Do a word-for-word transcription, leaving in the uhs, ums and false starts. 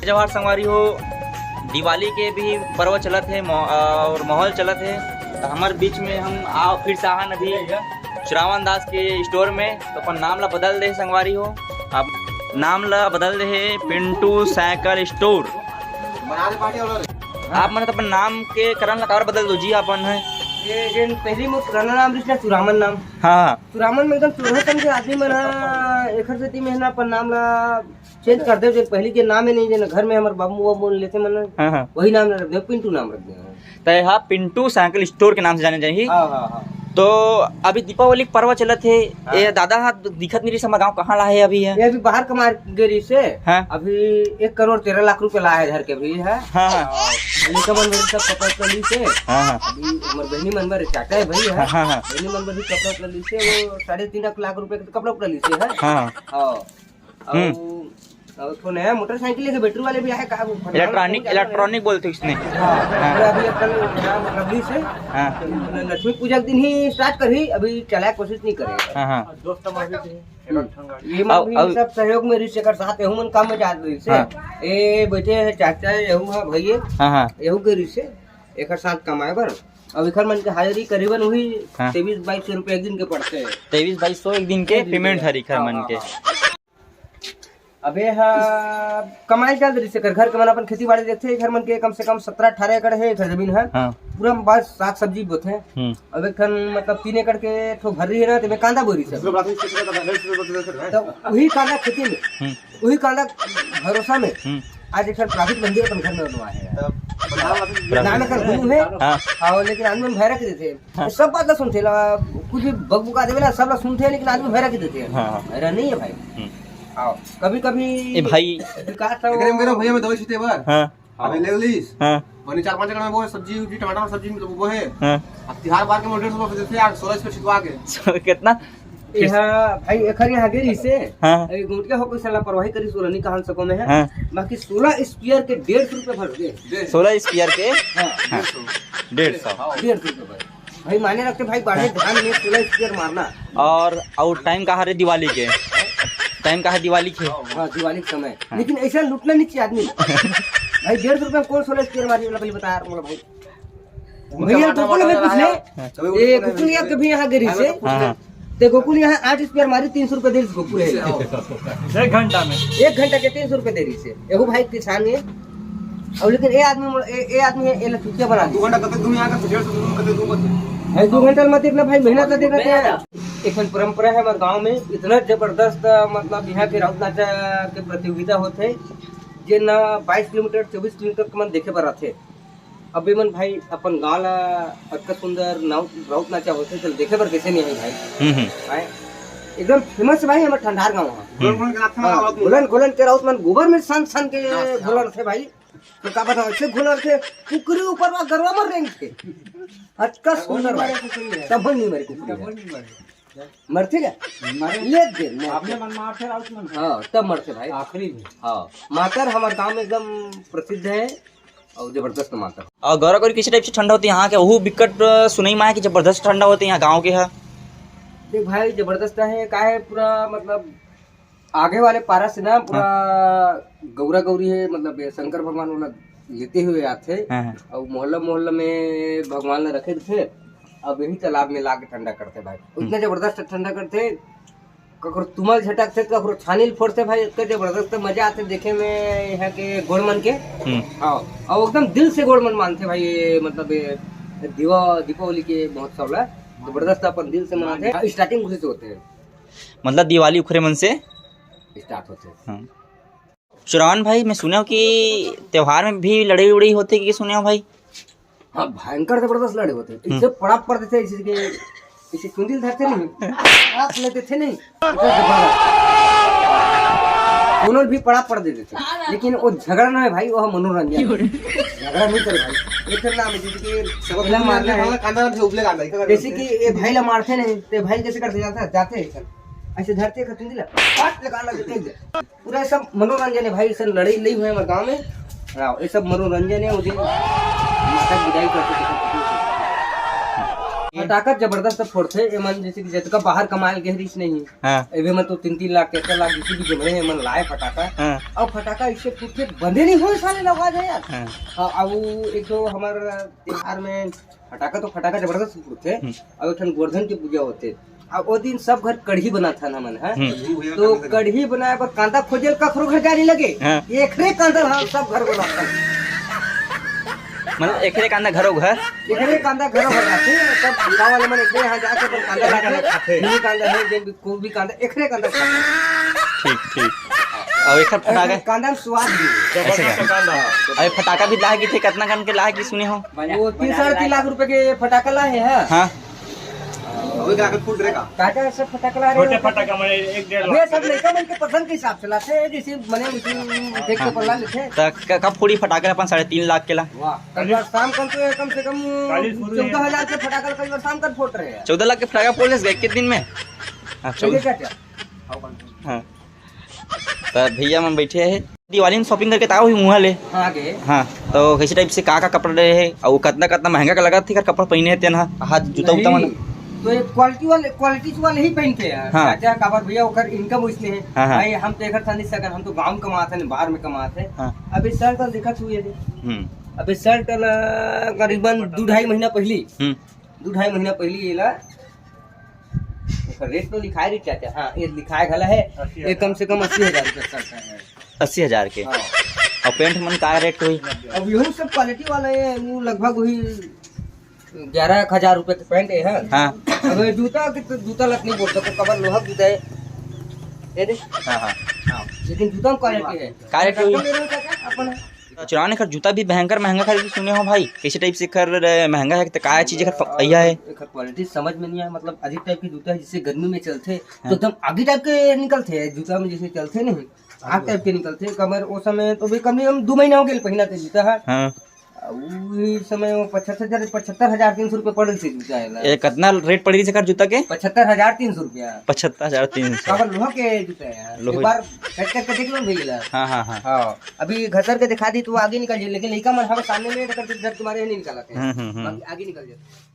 जोहार संगवारी हो, दिवाली के भी पर्व चलत हे मौ-, और माहौल चलत हे। तो हमारे बीच में हम आ, फिर से आहन अभी चुरावन दास के स्टोर में, तो अपन नाम ला बदल दे संगवारी हो, आप नाम ला बदल दे हे पिंटू साइकिल स्टोर। आप मन तो अपन नाम के करन ला काबर बदल दो जी, अपन है। ये जेन पहली मोर पुराना नाम रिहिस ना, चुरामन नाम। हाँ, हाँ। चुरामन में एकदम चुरहा समझे आदमी मन ह, एखर सेती में ना अपन नाम ला चेंज कर दे, जेन पहली के नाम है नहीं, जेन घर में हमर बाबू बाबू बोल लेते मन, हाँ, हाँ। वही नाम रख दे, पिंटू नाम रख दे। तय हा पिंटू साइकिल स्टोर के नाम से जाने जाही। हाँ, हाँ, हाँ। तो अभी दीपावली के पर्व चलत हे, हाँ। ये दादा हा दिखत नहीं रही, हमर गाँव कहाँ ला है अभी है? ये अभी बाहर कमा गे रहिस हे। हाँ। अभी एक करोड़ तेरह लाख रुपए ला है घर के भी है। हाँ, हाँ। और लइका मन भी सब कपड़ा उपड़ा लीस हे। हाँ, हाँ। अभी हमर बहनी मन बर चाचा है भाई है। हाँ, हाँ, हाँ। बहनी मन बर भी कपड़ा उपड़ा लीस हे, वो साढ़े तीन लाख रुपए के कपड़ा उपड़ा लीस हे। हाँ, हाँ। हाँ। हम्म। अउ, अउ एक ठो नया मोटरसाइकिल लेके बैटरी वाले भी आए, कहा वो इलेक्ट्रॉनिक, इलेक्ट्रॉनिक बोलते उसने। हाँ, हाँ। पूरा अभी अपन नया मतलब लीस हे। हाँ। लक्ष्मी पूजा के दिन ही स्टार्ट करही, अभी चलाए कोशिश नहीं करे। हाँ, हाँ। दोस्त हमारे भी थे, हम्म। ये मन अब, भी अब सब सहयोग में रहिस, एकर साथ एहू मन काम में जात रहिस हे। हाँ। ए बैठे हे चाचा, एहू हा भैया, हाँ, हाँ। एहू के रहिस हे, एकर साथ कमाए बर। अब एखर मन के हाजिरी करीबन वही हाँ। तेईस बाईस सौ रुपया एक दिन के पड़थे। तेईस बाईस सौ एक दिन के एक दिन पेमेंट के। हर एखर हाँ, मन हाँ, के। हाँ। अबे हा कमाई चल रहिस हे, एकर घर के मन अपन खेती बाड़ी देखथे, एखर मन के कम से कम सत्रह अठारह एकड़ हे एखर जमीन हे। हाँ। पूरा बस साग सब्जी बोथे। हम्म। अब एक ठन मतलब तीन एकड़ के ठो भर्री हे ना, तेमे कांदा बोरी सब। दूसरा बात है, इसके साथ अगर तो वही कांदा खेती में, हम्म। वही कांदा भरोसा में हम्म। आज एक ठन प्राफिट मंदिर अपन घर में बनवा है। तब नाम अभी नाम एकर गुरु है। हाँ। हाँ, लेकिन आदमी मन भैरा के देथे। हाँ। सब बात ला सुनथे ला, कुछ भी बकबुका देवे ला, सब ला सुनथे, लेकिन आदमी भैरा के देथे। हाँ, हाँ। भैरा नहीं है भाई। हम्म। हाँ, कभी कभी ए भाई। विकास हो। एकरे में कह रहा हूँ, भैया, मैं दवाई छीटे बार। हाँ। अबे ले लीस। हाँ। बनी चार पाँच एकड़ में वो सब्जी उब्जी, टमाटर सब्जी मतलब वो है। हाँ। अब तिहार बार के मोर डेढ़ सौ रुपये देते हैं, आज सोलह सौ छिटवा के। कितना? ये हाँ, भाई, एखर यहाँ गे रहिस हे। हाँ। ये गोटिया हो कोई साला परवाही करी सोलह नहीं कहान सको में है। हाँ। बाकी सोलह स्पीयर के डेढ़ सौ रुपये भर दे। दे। सोलह स्पीयर के? हाँ। हाँ। डेढ़ सौ। डेढ़ सौ। हाँ। डेढ़ सौ रुपये भर। भाई माने रखते भाई, बाढ़े धान में सोलह स्पीयर मारना। और, और टाइम कहाँ रे दिवाली के? टाइम कहाँ दिवाली के? हाँ, दिवाली के समय। हाँ। लेकिन ऐसा लूटना नहीं चाहिए आदमी। भाई, डेढ़ सौ रुपये में कौन सोलह स्पीयर मारी वाला, पहले बता यार, मोला भाई। भैया, गोकुल में पूछ ले। हाँ। ए, गोकुल यार कभी यहाँ गे रहिस हे। हाँ, हाँ। ते गोकुल यहाँ आठ स्पीयर मारी, तीन सौ रुपये दे रहिस गोकुल है। एक घंटा में। एक घंटा के तीन सौ रुपये दे रहिस हे। एगो भाई किसान है। और लेकिन ए आदमी मोड़-, ए, ए आदमी है, ए ला चुतिया बना दो दिस। घंटा कते दूं यहाँ का, डेढ़ सौ दूं, कते दूं, कते। भाई, दो घंटा मत इतना भाई, मेहनत ला देखा क्या? एक ठन परंपरा है हमारे गांव में, इतना जबरदस्त, मतलब, यहाँ के राउत नाचा के प्रतियोगिता होते हैं, जे ना बाईस किलोमीटर, चौबीस किलोमीटर के मन देखे बर आथे। अब ये मन भाई अपन गांव ला अतका सुंदर नाउ-, राउत नाचा होथे, चल देखे बर कैसे नहीं आई भाई? हम्म, हम्म। आए? एकदम फेमस है भाई, हमर ठंडार गांव है। हम्म। घोलन, घोलन के राउत मन गोबर में सान, सान के घोलन थे भाई। तो का बताओ, ऐसे घोलन थे, कुकरी ऊपर वा गरवा मर रेंग थे। अतका सुंदर भाई। तब नहीं मरे कुकरी। मरथे क्या? मरे। ले दे, मरथे। आपने मन मारथे राउत मन। हाँ, तब मरथे भाई। आखिरी में। हाँ, मातर हमारे गांव में एकदम प्रसिद्ध है। अउ जबरदस्त मातर। अउ गौरा गौरी किस टाइप से ठंडा होथे यहाँ के? वहू बिकट, अ, सुनई मा है कि जबरदस्त ठंडा होथे यहाँ गाँव के ह। देख भाई, जबरदस्त है, का है पूरा मतलब आगे वाले पारा से ना पूरा हाँ। गौरा गौरी है, मतलब ये शंकर भगवान वाला लेते हुए आथे। हाँ, हाँ। अउ मोहल्ला मोहल्ला में भगवान ला रखे थे, अब यही तालाब में लाके ठंडा करथे भाई। हम्म। इतना जबरदस्त ठंडा करथे, ककरो तुमल झटकथे, ककरो छानी ल फोड़थे भाई, इतना जबरदस्त मजा आथे देखे में यहाँ के गोड़ मन के। हम्म। हाँ, अउ एकदम दिल से गोड़ मन मानथे भाई, ये मतलब ये दीवा-, दीपावली के महोत्सव ला जबरदस्त अपन दिल से मनाथे। हाँ, starting खुशी से होथे। मतलब दिवाली उखरे मन से start होथे। हाँ। चुरावन भाई, मैं सुने हूँ कि त्योहार में भी लड़ाई उड़ाई होथे, कि सुने हूँ भाई? हाँ, भयंकर जबरदस्त लड़े होथे। हम्म। इसे पड़ा पड़ देथे, इसे के, इसे चुंदी धरथे नहीं, आप ले देथे नहीं। कोनो भी पड़ा पड़ दे देथे, लेकिन वो झगड़ा ना है भाई, वो मनोरंजन है। झगड़ा नहीं करे भाई, एक नाम है, जैसे कि सब पहला मारना है। कांदा से उबले कांदा, जैसे कि ये भाई ला मारथे नहीं, तो भाई कैसे करथे, जाथे, जाथे ऐसे धरथे का चुंदी ला, पाट लगा लगे, फेंक दे। पूरा ये सब मनोरंजन है भाई, ऐसे लड़ाई नहीं हुए हमारे गाँव में। हाँ, ये सब मनोरंजन है, उस दिन माता की विदाई करते थे। ये फटाका जबरदस्त फोड़थे एमन, जैसे कि जतका बाहर कमाए ल गे रहिस नहीं, हाँ। एबे मन तो तीन तीन लाख, चार चार लाख जैसे भी जमे हे, एमन लाए फटाका। हाँ। अउ फटाका ऐसे फूटथे, बंदे नहीं होए साले, लगा जाए यार। हाँ। हाँ, अब वो एक तो हमार तिहार में फटाका तो फटाका जबरदस्त फूटथे। हम्म। अउ एक ठन गोवर्धन के पूजा होथे, अउ ओ दिन सब घर कढ़ी बनाथन हमन, हाँ। हम्म। तो कढ़ी बनाए बर कांदा खोजे ल कखरो घर जाए नहीं लगे। हाँ। एकरे कांदा हम सब घर बनाथन। मतलब एकरे कांदा घरो घर? एकरे कांदा घरो घर आथे, सब गाँव वाले मन एकरे यहाँ जाके अपन कांदा लाथे। नीम कांदा है, जेन भी, कोई भी कांदा, एकरे कांदा खाथे। ठीक, ठीक। अउ एकर फटाका? कांदा में स्वाद भी है। ऐसे का? अउ फटाका भी लाए गिस, कितना कन के लाए गिस सुने हो? वो तीन, साढ़े तीन लाख रुपए के फटाका लाए हैं, हाँ। हाँ। अभी का फूट रहेगा? काटा सब फटाका ला रहे छोटे हो? फटाका माने एक डेढ़ अबे लाख। सब लड़का मन के पसंद के हिसाब से लाथे, जैसे मने उसी देख के पल्ला लेथे। त क-, कब फूटी फटाका अपन साढ़े तीन लाख के ला? वाह, कल बार शाम कल तो कम से कम चालीस फुट है। चौदह हजार के फटाका कल बार शाम कल फोड़ रहे हैं। चौदह लाख के फटाका फोड़ लेस गए कितने दिन में? हाँ, चौदह। क्या क्या? हाँ। त भैया मन बैठे हे, दिवाली में shopping करके त आए होही उहाँ ले। हाँ, गे। हाँ, तो कैसे type से का का कपड़ा ले हे, अउ कतना कतना महंगा का लगत हे, एकर कपड़ा पहिने हे तेन ह, हाथ जूता उता मन। नहीं, तो ये quality वाले, quality वाले ही पहनते हैं। हाँ। चाचा काबर भैया, ओकर income उसने है। हाँ, हाँ। भाई, हम तो एकर साथ नहीं सकन, हम तो गाँव में कमात है, बाहर में कमात है। हाँ। अभी shirt वाला देखा तू ये दे। हम्म। अभी shirt वाला करीबन दू ढाई महीना पहली, हम्म। दू ढाई महीना पहली ये ला, ओकर rate तो लिखाए रही चाचा, हाँ, ये लिखाए घला है, अस्सी हजार। ये कम से कम अस्सी हजार रुपया shirt है। अस्सी हजार के? हाँ। अउ pant मन का rate होही? अब यही सब quality वाला है, वो लगभग वही ग्यारह एक हजार रुपये के pant है, हाँ। हाँ। अब ये जूता के तो जूता लत नहीं बोल सकते, काबर लोहा जूता है। ये देख। हाँ, हाँ। हाँ, लेकिन जूता में quality है। का rate होही? अपन चुरान एकर जूता भी भयंकर महंगा खरीद सुने हो भाई, कैसे type से एकर, अ, महंगा है, त का चीज एकर फ-, पहिया है? एकर quality समझ में नहीं आया, मतलब अजीब type के जूता है, जिससे गर्मी में चलते हाँ। तो एकदम आगी type के निकलते हैं, जूता में जैसे चलते नहीं, आग type के निकलते हैं। कमर ओ समय तो भी कम से कम दो महीना हो गया पहिना थे जूता है। हाँ। आ, उही समय वो पचहत्तर हजार, पचहत्तर हजार तीन सौ रुपया पड़ल से जूता है ना। ए, कितना rate पड़ गई एकर जूता के? पचहत्तर हजार तीन सौ रुपया। पचहत्तर हजार तीन सौ। काबर लोहा के जूता है यार। लोहा। एक बार check करके देख लो भैया। हाँ, हाँ, हाँ। हाँ, अभी घसर के दिखा दी तो वो आगे निकल जाए, लेकिन लइका मन हवे सामने में, एकर डर के मारे नहीं निकालते हैं। हम्म, हम्म, हम्म। बाकी आगे निकल जाते हैं।